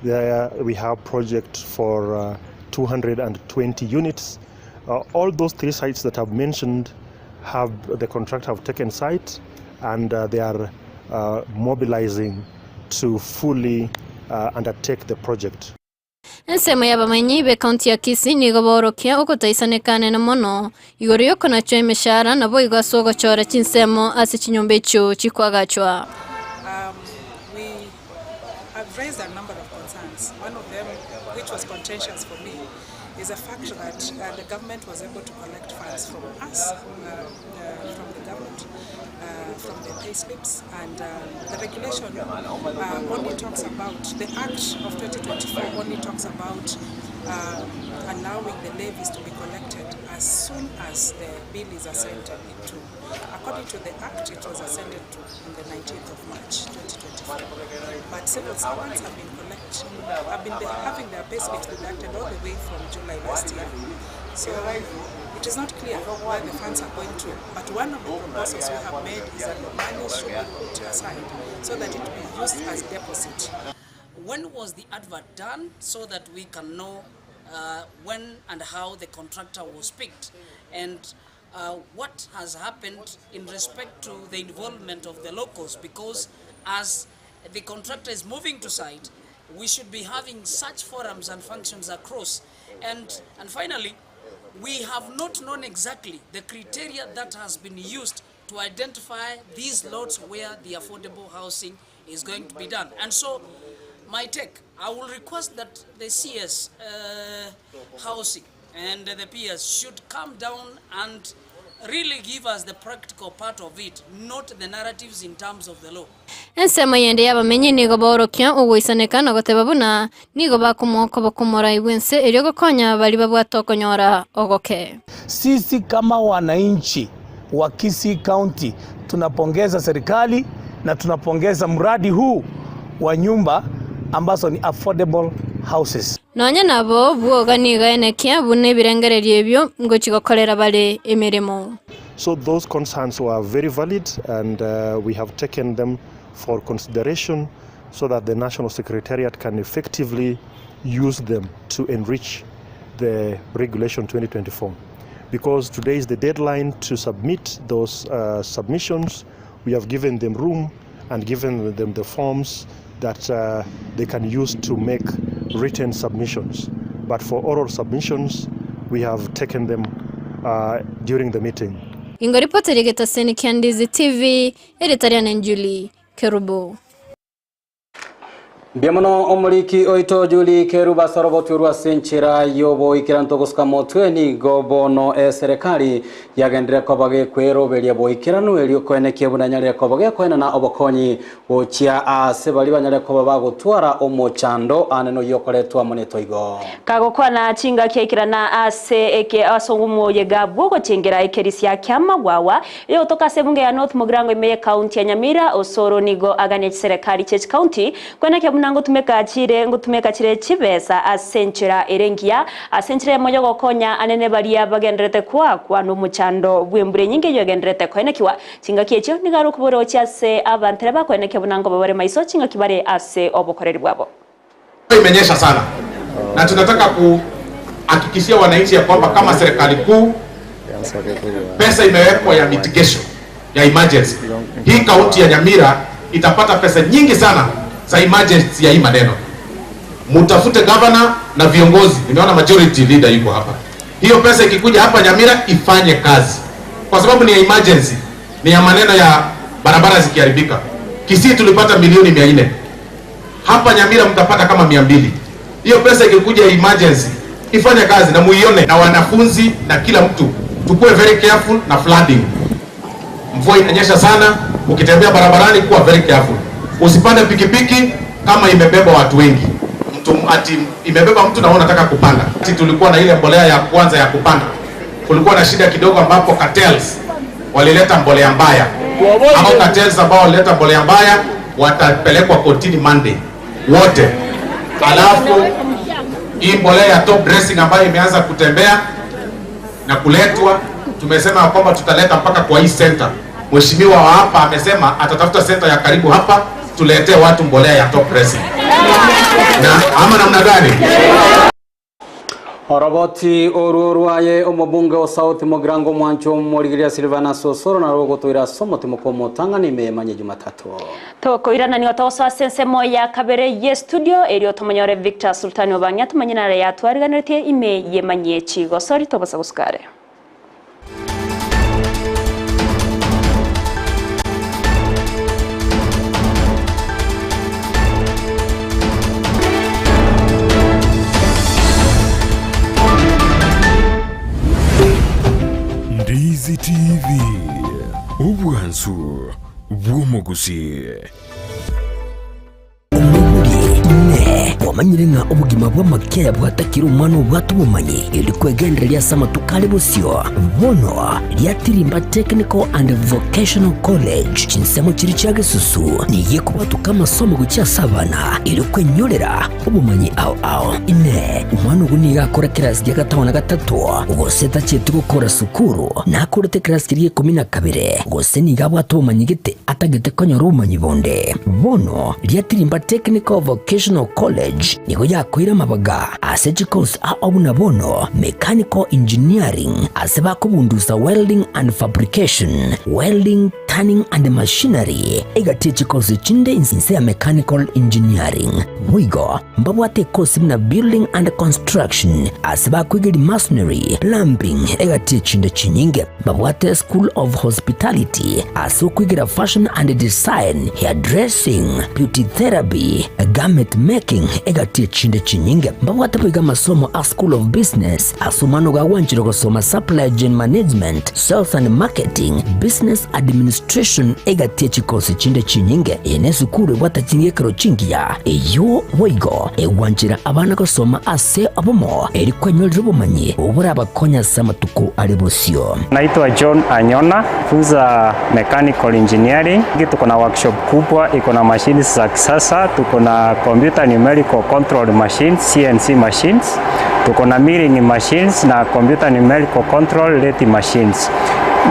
There we have project for 220 units. All those 3 sites that I've mentioned have the contractor have taken site and they are mobilizing to fully undertake the project. Ensemo y'abamenyi b'Ekaunti ya Kisii nigo baorokia ogotaisaneka anene mono igoro y'okonachwa emeshahara naboigo ase ogochora chinsemo ase chinyomba echio chikoagachwa. Um, we have raised a number of concerns. One of them, which was contentious for me, is the fact that uh, the government was able to collect funds from us, uh, uh, from the government, uh, from the pay slips, and uh, the regulation uh, only talks about, the Act of 2024 only talks about uh, allowing the levies to be collected as soon as the bill is assented to. According to the Act, it was assented to on the 19th of March 2024. But civil servants have been collecting, have been having their pay slips deducted all the way from July last year. So it is not clear where the funds are going to. But one of the proposals we have made is that the money should be put aside so that it be used as deposit. When was the advert done so that we can know uh, when and how the contractor was picked and uh, what has happened in respect to the involvement of the locals because as the contractor is moving to site, we should be having such forums and functions across. And, and finally, we have not known exactly the criteria that has been used to identify these lots where the affordable housing is going to be done. And so, my take, I will request that the CS uh, housing and the PS should come down and really give us the practical part of it, not the narratives in terms of the law. Ensemo yende y'abamenyi nigo baorokia ogoisaneka na goteba buna nigo bakomoa okoboko omorai bw'ense erio gokonya baria babwate okonyora ogoke. Sisi kama wananchi wa Kisii County tunapongeza serikali na tunapongeza mradi huu wa nyumba ambazo ni affordable houses. Nonya nabo bwoga nigo enekia buna ebirengererio ebio ngochia gokorera bare emeremo. So those concerns were very valid and we have taken them for consideration so that the National Secretariat can effectively use them to enrich the Regulation 2024. Because today is the deadline to submit those uh, submissions, we have given them room and given them the forms that uh, they can use to make written submissions. But for oral submissions, we have taken them uh, during the meeting. Ingo ripoti rigetaseni kia Ndizi TV, erieta riane Julie Kerubo. Mbuya mono omoriki oito Julie Kerubo ase oroboti orwo ase enchera y'oboikeranto gosuka motwe nigo bono eserekari yagenderire koba gekweroberia boikeranu erio koenekia buna enyarire koba gekoenana obokonyi gochia ase baria banyare koba bagotwara omochando aane noyio okoretwa amo netoigo. Kagokwana chingaki aikerana ase eke ase omoyega bw'ogochengera ekerisia ki'amagwawa eyogotoka ase ebunge ya North Mugirango ime y'ecounty ya Nyamira, Osoro nigo aganie chiserekari chie chicounty kwenekia buna ngotumeka chire ngotumeka chire chibesa ase enchera ere engiya ase enchera eyemo y'ogokonya anene baria bagendererete koakwa nomochando bw'embura enyinge eyio egendererete koenekiwa Chingaki echio nigo are okobora gochia ase abanto bakoenekia buna nkoba bare maiso chingaki bare ase obokoreri bwabo. Imenyesha sana na tunataka kuhakikishia wananchi ya kwamba kama serikali kuu pesa imewekwa ya mitigation ya emergency. Hii kaunti ya Nyamira itapata pesa nyingi sana za emergency ya hii maneno. Mutafute governor na viongozi, nimeona majority leader yuko hapa. Hiyo pesa ikikuja hapa Nyamira ifanye kazi, kwa sababu ni ya emergency, ni ya maneno ya barabara zikiharibika. Kisii tulipata milioni 400, hapa Nyamira mtapata kama 200. Hiyo pesa ikikuja emergency ifanye kazi na muione, na wanafunzi na kila mtu tukue very careful na flooding. Mvua inanyesha sana, ukitembea barabarani kuwa very careful. Usipande pikipiki kama imebeba watu wengi, mtu ati imebeba mtu na wewe unataka kupanda. Ati tulikuwa na ile mbolea ya kwanza ya kupanda, kulikuwa na shida kidogo ambapo cartels walileta mbolea mbaya. Hao cartels ambao walileta mbolea mbaya watapelekwa kotini Monday wote. Alafu hii mbolea ya top dressing ambayo imeanza kutembea na kuletwa, tumesema ya kwamba tutaleta mpaka kwa hii center. Mheshimiwa wa hapa amesema atatafuta center ya karibu hapa tuletee watu mbolea ya top dressing. Na ama namna gani? Oroboti oruo rwaye omobunge o South Mugirango omwancho omorigereria Silvanus Osoro narwo ogotoira ase omotimoka omotang'ani ime emanye Jumatatu. Tokoirana nigo togosoa ase ensemo ya kabere ye studio erio tomonyore Victor Sultani Obang'e atomanye nare yatwariganeretie ime yemanyie chigosori tobasa gosuka are. Ndizi TV, obwansu bw'omogusii. Inee! Kwamanyire ng'a obogima bw'amakeya bwatakire omwana obwate obomanyi, erio kwegendereria ase amatuko are bosio? Bono riatirimba Technical and Vocational College, chinsemo chiria chia gesusu, nigo ekobwatoka amasomo gochia ase abana, erio kwenyorera obomanyi ao ao. Inee! Omwana ogo nigo akore kerasi gia gatano na gatato, gose tacheti gokora sukuru, nakorete ekerasi keria gia ikomi na kabere, gose nigo abwate obomanyi gete atagete konyora obomanyi bonde. Bono riatirimba Technical Vocational College nigo yakoire amabaga ase chikosi ao buna bono Mechanical Engineering ase bakobundusa Welding and Fabrication, Welding, Turning and Machinery, egati ye chikosi chinde inse ya Mechanical Engineering. Boigo mbabwate ekosi buna Building and Construction ase bakoigeria Masonry, Plumbing egati ye chinde chinyinge. Babwate School of Hospitality ase okoigera Fashion and Design, Hairdressing, Beauty Therapy, Garment Making egati echinde chinyinge. Mbabwate boigo amasomo a School of Business ase omwana ogo agwanchire gosoma Supply Chain Management, Sales and Marketing, Business Administration egati echikosi chinde chinyinge. Eye nesukuru ebwate ching'ekero chingiya eyio boigo egwanchera abana gosoma ase obomo eri kwenyorera obomanyi oborabakonye ase amatuko are bosio. Naitwa John Anyona, funza mechanical engineering. Tuko na workshop kubwa, iko na mashini za kisasa, tuko na computer numerical Numerical Control Machines, CNC Machines, tuko na Milling Machines na Computer Numerical Control Lathe Machines,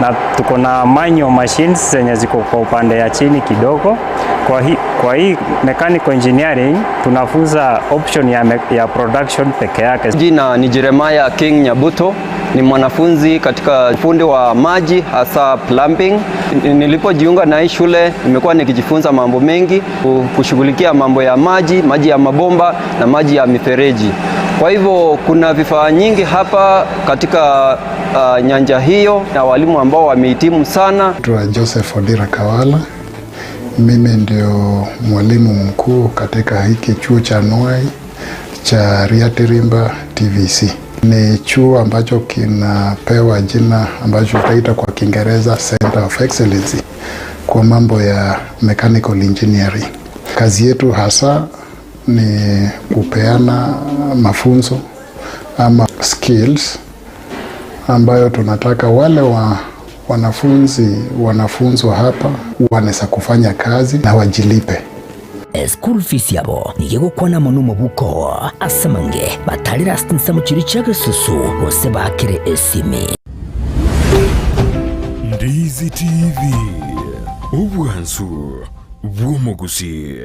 na tuko na manual machines zenye ziko kwa upande ya chini kidogo. Kwa hii mechanical engineering tunafunza option ya production peke yake. Jina ni Jeremiah King Nyabuto, ni mwanafunzi katika fundi wa maji hasa plumbing. Nilipojiunga na hii shule nimekuwa nikijifunza mambo mengi, kushughulikia mambo ya maji, maji ya mabomba na maji ya mifereji. Kwa hivyo kuna vifaa nyingi hapa katika nyanja hiyo na walimu ambao wamehitimu sana. Naitwa Joseph Odira Kawala. Mimi ndio mwalimu mkuu katika hiki chuo cha Nuai cha Riatirimba TVC. Ni chuo ambacho kinapewa jina ambacho tutaita kwa Kiingereza Center of Excellency kwa mambo ya mechanical engineering. Kazi yetu hasa ni kupeana mafunzo ama skills ambayo tunataka wale wa wanafunzi wanafunzwa hapa wanaweza kufanya kazi na wajilipe. School fees yabo nigo egokwana amo nomobuko ase amange batarire ase chinsemo chiria chia gesusu gose baakire esimi. Ndizi TV, obwansu bw'omogusii.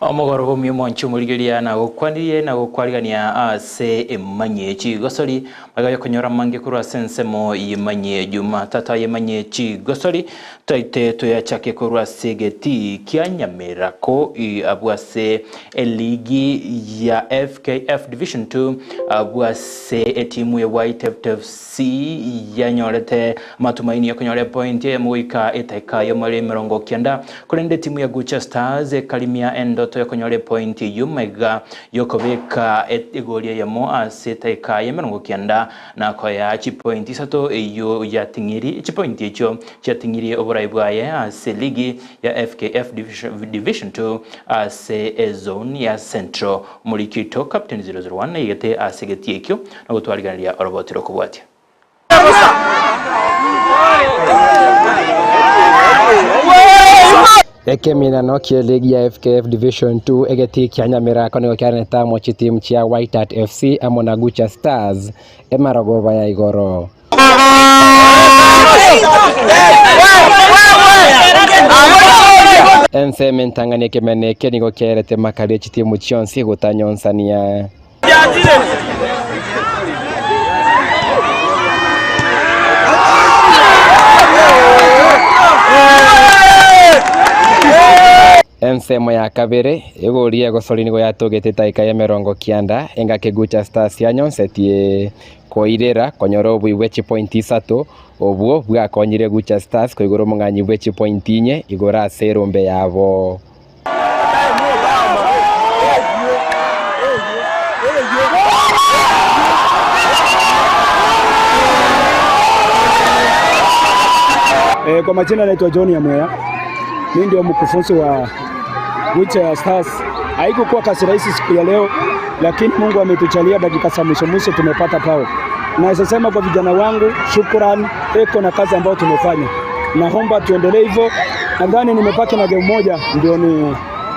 Omogoro bw'omuya omwanche omorigereria nagokwanirie na gokwarigania ase emanyie chigosori magega yokonyora amange korwa ase ensemo y'emanyie Jumatatu aye emanyie chigosori toite toyachake korwa ase egetii kia Nyamerako abwo ase eligi ya FKF Division 2 abwo ase etimu ya White FC yanyorete matumaini yokonyora epoint eyemo goika etaika yomore 90 korende etimu ya Gucha Stars ekarimia endoto yokonyora epoint eywo maiga yokobeka egori eyemo ase etaika ya 90 na koya chipoint isato eywo yating'iri chipoint echio chiating'irie oborai bwaye ase ligi ya FKF Division 2 ase ezone ya Central Omorikito Captain 001 naigete ase egetii ekio na gotwarigereria oroboti rokobwatia. Ekeminano kie ligi ya FKF Division 2 egetii kia Nyamirako nigo kiarenete amo chitimu chia White Hart FC amo na Gucha Stars emarogoba ya igoro. Ensemo entang'ani ekemeno eke nigo kiaerete makari e chitimu chionsi gotanyonsania. Ensemo ya kabere, egori y'egosori nigo yatogete etaika ya 90 engaki Gucha Stars yanyonsetie koirera konyora obui bwe chipointi isato, obwo bwakonyire Gucha Stars koigora omong'anyi bwe chipointi inye igoro ase erombe yabo. Kwa majina naitwa John Nyamweya. Mimi ndio mkufunzi wa Gucha Stars. Haikukuwa kazi rahisi siku ya leo, lakini Mungu ametujalia dakika za mwisho mwisho tumepata pao. Naweza sema kwa vijana wangu, shukrani eko na kazi ambayo tumefanya. Naomba tuendelee hivyo. Nadhani nimepaki na game moja ndio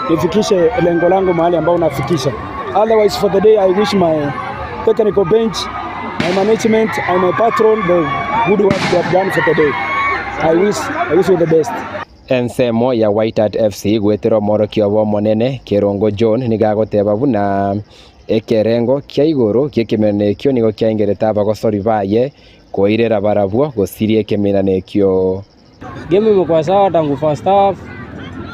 nifikishe lengo langu mahali ambao nafikisha. Otherwise for the day I wish my technical bench, my management and my patron the good work they have done for the day. I wish you the best. Ensemo ya White Hart FC gwetera omorokio obo omonene Kerongo John nigo agoteba buna ekerengo kia igoro gi'ekemerano ekio nigo kiaengerete abagosori baye koirera barabwo gosiria ekemerano ekio. Game imekuwa sawa tangu first half,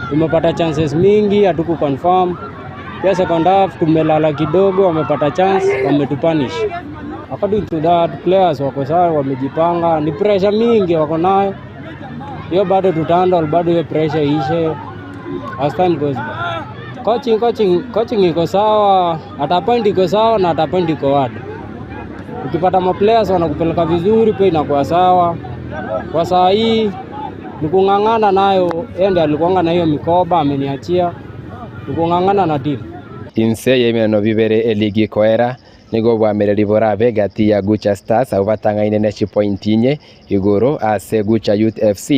tumepata chances mingi hatuku confirm. Pia second half tumelala kidogo, wamepata chance, wametupunish. According to that players wako sawa, wamejipanga, ni pressure mingi wako nayo. Hiyo bado tutahandle, bado hiyo pressure ishe as time goes by. Coaching iko sawa, at a point iko sawa na at a point iko hard. Ukipata maplayers wanakupeleka vizuri pia inakuwa sawa. Kwa saa hii ni kung'ang'ana nayo, yeye ndiye alikuanga na hiyo mikoba ameniachia, ni kung'ang'ana na timu. Inse y'eminano bibere eligi ekoera, nigo obwamereri borabe egati ya Gucha Stars abwo batang'aine ne chipointi inye igoro ase Gucha Youth FC.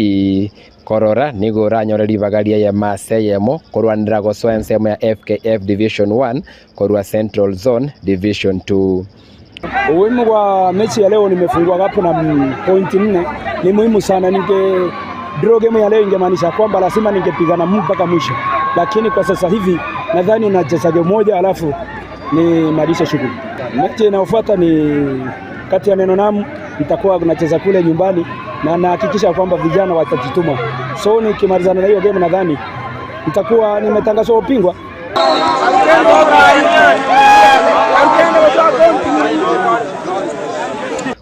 Korora nigo oranyore ribaga ri'eyemo ase eyemo korwanera gosoa ensemo ya FKF Division One korwa Central Zone Division Two. Umuhimu kwa mechi ya leo nimefungua kapu na pointi nne ni muhimu sana. Ninge draw game ya leo ingemaanisha kwamba lazima ningepigana mpaka mwisho, lakini kwa sasa hivi nadhani nacheza game moja alafu nimalishe shughuli. Mechi inayofuata ni kati ya Neno Namu, nitakuwa nacheza kule nyumbani na nahakikisha kwamba vijana watajituma. So nikimalizana na hiyo game nadhani nitakuwa nimetangazwa ubingwa.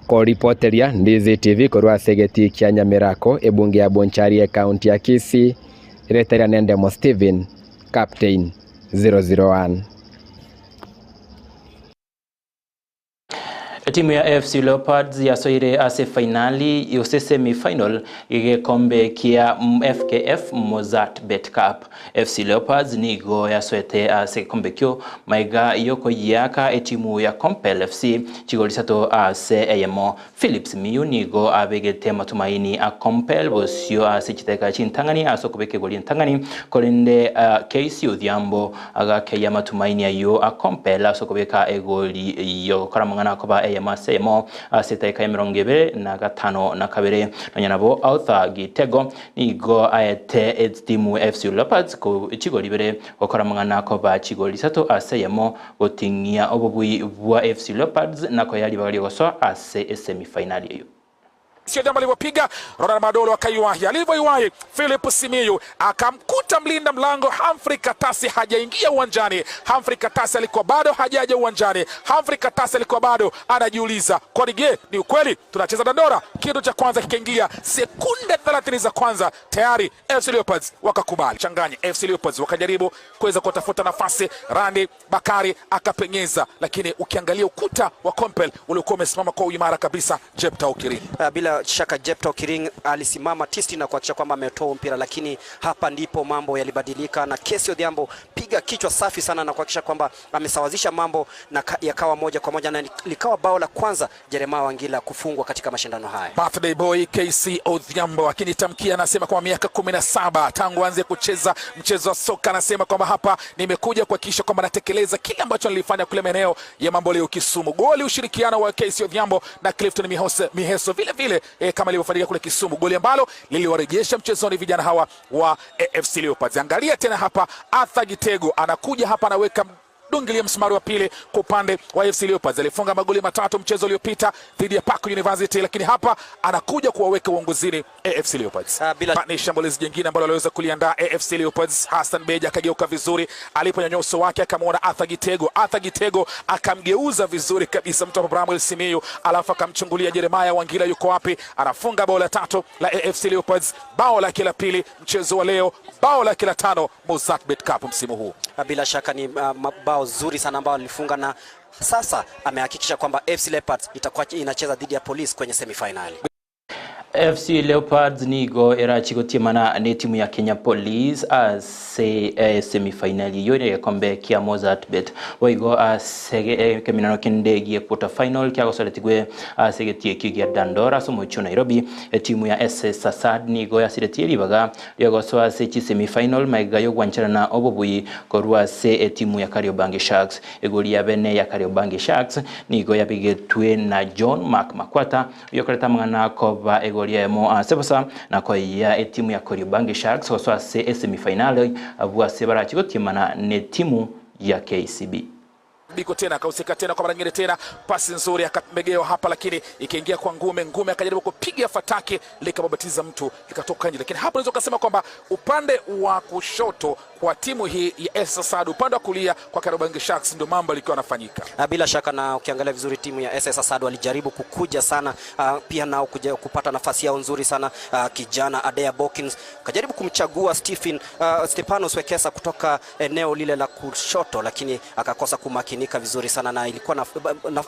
Koripoteria Ndizi TV korwa ase egetii kia Nyamerako, ebunge ya Bonchari ekaunti ya Kisii, Retaria Nendemo Stephen, Captain 001. Etimu ya AFC Leopards yasoire ase finali gose semi-final gekombe kia FKF Mozzart Bet Cup. FC Leopards nigo yasoete ase gekombe kio maiga yokoyiaka etimu ya Compel FC chigoli isato ase eyemo. Phillips Miyu nigo abegete matumaini a Compel bosio ase chiteka chintang'ani ase okobeka egoli entang'ani korende uh, KC Odhiambo agakeia matumaini ayio a Compel ase okobeka egoli yogokora amang'ana akoba eyemo ase eyemo ase etaika y'emerongo ebere na gatano na kabere. Nonya nabo Arthur Gitego nigo aete etimu ya FC Leopards chigori ibere gokora amang'ana akoba chigori isato ase eyemo goting'ia obobui bwa FC Leopards na koya ribaga ri'ogosoa ase esemi-finali eyio. Sio jambo alivyopiga Ronald Madolo akaiwahi, alivyoiwahi Philip Simiyu akamkuta mlinda mlango Humphrey Katasi hajaingia uwanjani. Humphrey Katasi alikuwa bado hajaja uwanjani. Humphrey Katasi alikuwa bado anajiuliza, kwani je, ni ukweli tunacheza dandora? Kitu cha kwanza kikaingia sekunde 30 za kwanza tayari FC Leopards wakakubali changanya. FC Leopards wakajaribu kuweza kutafuta nafasi, Randi Bakari akapenyeza, lakini ukiangalia ukuta wa Compel uliokuwa umesimama kwa uimara kabisa, Jepta Okiring. Bila shaka Jepta Okiring alisimama tisti na kuhakikisha kwamba ametoa mpira, lakini hapa ndipo mambo yalibadilika na Kesi Odhiambo piga kichwa safi sana na kuhakikisha kwamba amesawazisha mambo na yakawa moja kwa moja na likawa bao la kwanza Jeremiah Wangila kufungwa katika mashindano haya. Birthday boy KC Odhiambo akinitamkia anasema kwamba miaka 17 tangu aanze kucheza mchezo wa soka, anasema kwamba hapa nimekuja kuhakikisha kwamba natekeleza kile ambacho nilifanya kule maeneo ya Mamboleo Kisumu. Goli ushirikiano wa KC Odhiambo na Clifton Mihose, Miheso vile vile kama ilivyofanyika kule Kisumu, goli ambalo liliwarejesha mchezoni vijana hawa wa AFC Leopards. Angalia tena hapa, Arthur Gitego anakuja hapa anaweka dungilia msumari wa pili kwa upande wa AFC Leopards. Alifunga magoli matatu mchezo uliopita dhidi ya Park University, lakini hapa anakuja kuwaweka uongozini AFC Leopards. Ni shambulizi jingine ambalo aliweza kuliandaa AFC Leopards. Hassan Beja akageuka vizuri, aliponyanyua uso wake akamwona Arthur Gitego. Arthur Gitego akamgeuza vizuri kabisa mtu wa Bramwel Simiyu, alafu akamchungulia Jeremiah Wangila yuko wapi, anafunga bao la tatu la AFC Leopards, bao lake la pili mchezo wa leo, bao lake la tano Mozzart Bet Cup msimu huu. Bila shaka ni bao zuri sana ambao alifunga na sasa amehakikisha kwamba FC Leopards itakuwa inacheza dhidi ya Police kwenye semifinali. FC Leopards nigo erachigotiemana ne timu ya Kenya Police ase semifinali eyo ere egekombe kia Mozzart Bet boigo ase ekeminano kende gie quarter final kiagosoretigwe ase egetie ekio gia Dandora ase omochie o Nairobi etimu ya SS Sassad nigo yasiretie ribaga riogosoa ase chisemifinal magega yogwancherana obobui korwa ase etimu ya Kariobangi Sharks egori ya bene ya Kariobangi Sharks nigo yabigetwe na John Mark Makwata oyokorete amang'ana akoba egori eyemo ase bosa na koyia etimu ya Kariobangi Sharks gosoa ase esemifinali abwo ase barachi gotiemana netimu ya KCB. Biko tena akahusika tena kwa mara nyingine tena, pasi nzuri akamegewa hapa, lakini ikiingia kwa Ngume. Ngume akajaribu kupiga fataki likababatiza mtu likatoka nje, lakini hapo unaweza kusema kwamba upande wa kushoto kwa wa timu hii ya SS Asad, upande wa kulia kwa Kariobangi Sharks ndio mambo yalikuwa yanafanyika. Bila shaka na ukiangalia vizuri timu ya SS Asad walijaribu kukuja sana, pia nao kuja kupata nafasi yao nzuri sana. Kijana Adea Bokins kajaribu kumchagua Stepanos Wekesa kutoka eneo lile la kushoto, lakini akakosa kumakinika vizuri sana, na ilikuwa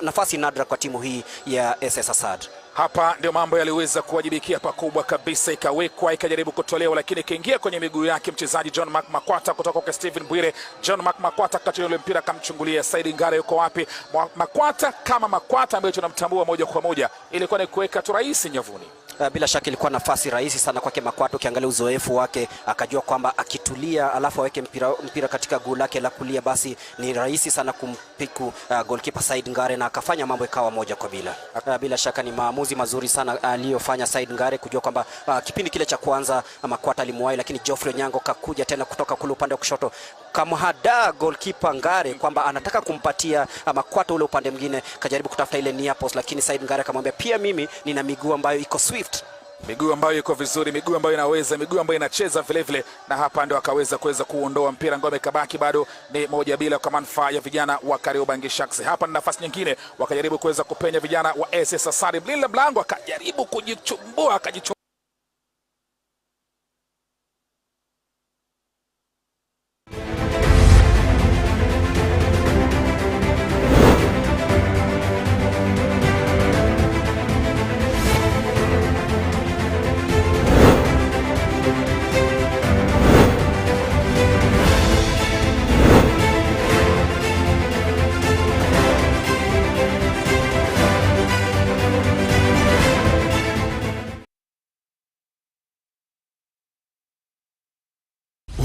nafasi nadra kwa timu hii ya SS Asad. Hapa ndio mambo yaliweza kuwajibikia pakubwa kabisa, ikawekwa ikajaribu kutolewa, lakini ikaingia kwenye miguu yake mchezaji John Mark Makwata kutoka kwa Steven Bwire. John Mark Makwata akachukua ule mpira akamchungulia Saidi Ngare, yuko wapi? Makwata kama Makwata ambaye tunamtambua moja kwa moja, ilikuwa ni kuweka tu rahisi nyavuni. Bila shaka ilikuwa nafasi rahisi sana kwake Makwata. Ukiangalia uzoefu wake, akajua kwamba akitulia alafu aweke mpira katika guu lake la kulia, basi ni rahisi sana kumpiku goalkeeper Said Ngare, na akafanya mambo ikawa 1-0. Bila shaka ni maamuzi mazuri sana aliyofanya Said Ngare, kujua kwamba kipindi kile cha kwanza Makwata alimuwahi, lakini Geoffrey Onyango kakuja tena kutoka kule upande wa kushoto kamhadaa goalkeeper Ngare kwamba anataka kumpatia Makwata ule upande mwingine, kajaribu kutafuta ile near post, lakini Said Ngare akamwambia pia mimi nina miguu ambayo iko swift, miguu ambayo iko vizuri, miguu ambayo inaweza, miguu ambayo inacheza vile vile, na hapa ndio akaweza kuweza kuondoa mpira. Ngome kabaki bado ni 1-0 kwa manufaa ya vijana wa Kariobangi Sharks. Hapa ni nafasi nyingine, wakajaribu kuweza kupenya vijana wa SS Asad, mlinda mlango akajaribu kujichumbua, akajichumbua.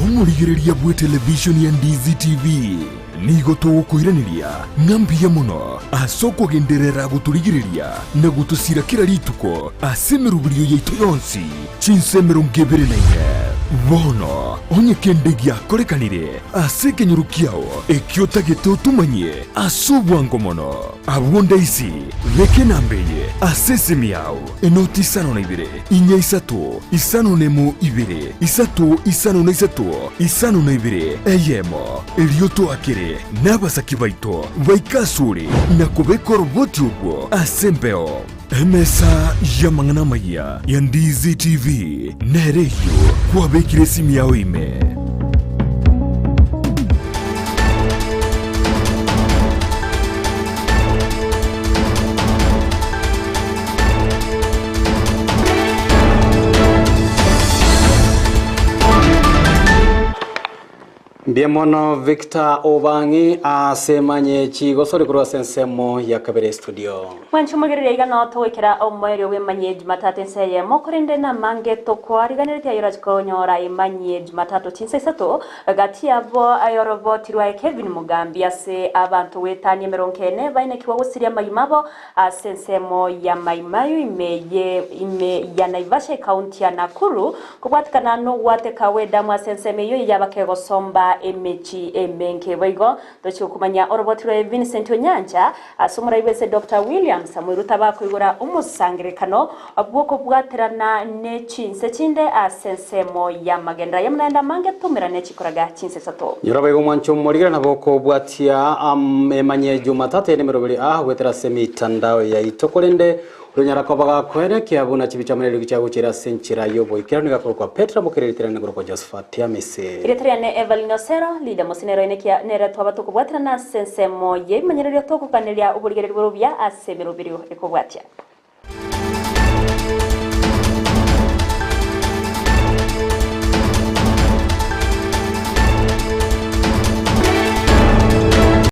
Omorigereria bwe televishoni ya Ndizi TV nigo tũgũkwĩranĩria ng'ambia mũno ase okũgenderera gũtũrigĩrĩria na gũtũcira kĩra rituko ase emerubirio yaitũ yonsi chinse 24. Bono onye kende gĩakorekanire ase ekenyoro kiao ekio otagete otumanyie ase obwango mono abwo ndaisi beke nambeye ase esimi yao enoti 52 4 3 51 2 3 53 52 eyemo erio twakire n'abasaki baito baikasure na kubeka oroboti obwo ase embeo. Emesa ya mang'ana maya ya Ndizi TV nereyo kwabekire esimu yao ime. Mbiemono Victor Obangi asemanye chigosori kurwa sensemo ya Kabere studio. Mwancho mugereria igano tugwikira omwerio wimanye Jumatatu enseye mokorinde na mange tukwariganiretie ayora chikonyora imanye Jumatatu chinsa isato gati yabo ayorobotirwa Kevin Mugambi ase abantu wetanie 40 bainekiwa gusiria maimabo ase ensemo ya maimayo ime ya Naivasha county ya Nakuru kubwatikana no gwateka wedamu ase ensemo eyo yabakegosomba emechi emenke boigo tochikumanya orobotirwa Vincent Onyanja asomora ibese Dr. William Samuel tabakoigora umusangirekano bwoko bwaterana nechinse chinde asensemo ya magenda yamunaenda mange tumira nechikoraga chinse sato Nyora mwancho morigera naboko bwatia emanye Jumatatu ene mirobiri a gwetera se mitandao ya itokorende runyara ko baga kwerekia buna chibicha munere gicha guchira senchira yobo ikira niga kwa Petra mukireritira ngoro kwa Josephat Amese Iretria ne Evelyn Osero lida musinero enekia nere twaba tukubwatira na sensemo ye imanyererio tukukaneria uburigereri burubya ase mirobirio ekobwatia.